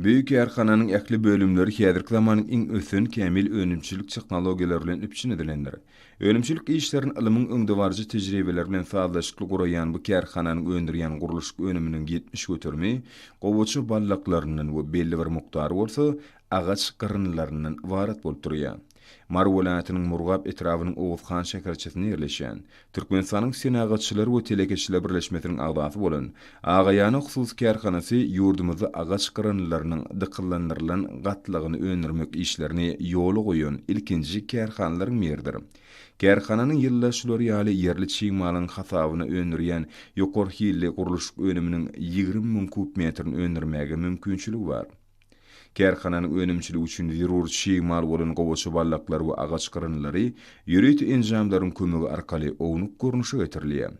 Bu kärhananyň ähli bölümleri häzirki zamanyň iň ösen kämil önümçilik tehnologiýalary bilen üpjün edilendir. Önümçilik işlerini ylmyň öňdebaryjy tejribeleri bilen sazlaşykly guraýan bu kärhananyň öndürýän gurluşyk önüminiň 70 göterimi gowaça ballaklaryndan we belli bir mukdary bolsa agaç gyryndylaryndan ybarat bolup durýar. Mary welaýatynyň Murgap etrabynyň Oguzhan şäherçesinde ýerleşýän, Türkmenistanyň Senagatçylar we telekeçiler birleşmesiniň agzasy bolan Agaýana hususy kärhanasy ýurdumyzda agaç gyryndylarynyň dykyllandyrylan gatlagyny öndürmek işlerini ýola goýan ilkinji kärhanalaryň biridir. Kärhananyň ýylda şular ýaly ýerli çig malyň hasabyna öndürýän ýokary hilli gurluşyk önüminiň 20 müň kub metrini öndürmäge mümkinçiligi bar. Kärhananyň önümçiligi üçin zerur çig mal bolan gowaça ballaklary we agaç gyryndylary ýörite enjamlaryň kömegi arkaly ownuk görnüşe getirilýär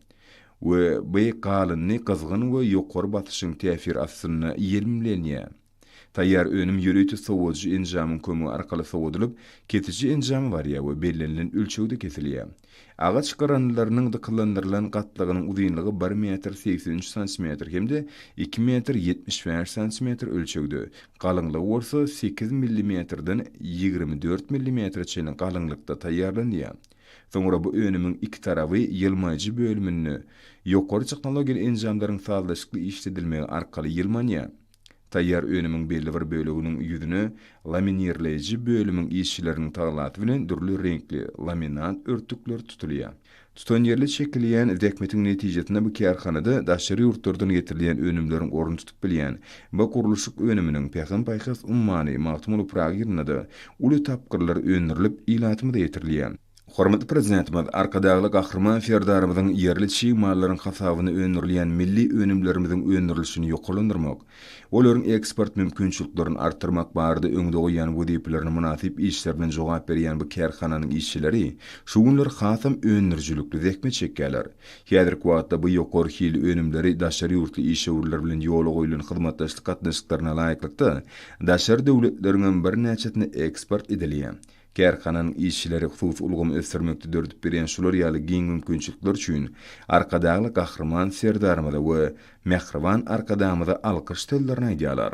we bu galyndy gyzgyn we ýokary basyşyň täsiri astynda ýelimlenýär. Taýýar önüm ýörite sowadyjy enjamyň kömegi arkaly sowadylyp, kesiji enjama barýar we bellenilen ölçegde kesilýär. Agaç gyryndylarynyň dykyzlandyrylan gatlagynyň uzynlygy bir metr 83 santimetr hem-de iki metr 75 santimetr ölçegde, galyňlygy bolsa sekiz millimetrden 24 millimetre çenli galyňlykda taýýarlanýar. Soňra bu önümiň iki taraby ýylmaýjy bölüminde ýokary tehnologiýaly enjamlaryň sazlaşykly işledilmegi arkaly ýylmanýar. Taýýar önümiň belli bir böleginiň ýüzüne laminirleýji bölümiň işçileriniň tagalasy bilen dürli reňkli laminat örtükler tutulýar. Tutanýerli çekilýän zähmetiň netijesinde bu kärhanada daşary ýurtlardan getirilýän önümleriň ornuny tutup bilýän bu gurluşyk önüminiň Pähim-paýhas ummany Magtymguly Pyragy ýylynda-da uly tapgyrlar öndürilip ilatymyza ýetirilýär. Hormatly Prezidentimiz Arkadagly Gahryman Serdarymyzyň ýerli çig mallaryň hasabyna öndürilýän milli önümlerimiziň öndürilişini ýokarlandyrmak, olaryň eksport mümkinçiliklerini artdyrmak barada öňde goýýan wezipelerine mynasyp işler bilen jogap berýän bu kärhananyň işçileri şu günler hasam öndürijilikli zähmet çekýärler. Häzirki wagtda bu ýokary hilli önümleri daşary ýurtly işewürler bilen ýola goýlan hyzmatdaşlyk gatnaşyklaryna laýyklykda daşary döwletleriňem birnäçesine eksport edilýär. Kärhananyň işçileri hususy ulgamy ösdürmekde döredip berýän şular ýaly giň mümkinçilikler üçin Arkadagly Gahryman Serdarymyza we mähriban Arkadagymyza alkyş sözlerini aýdýarlar.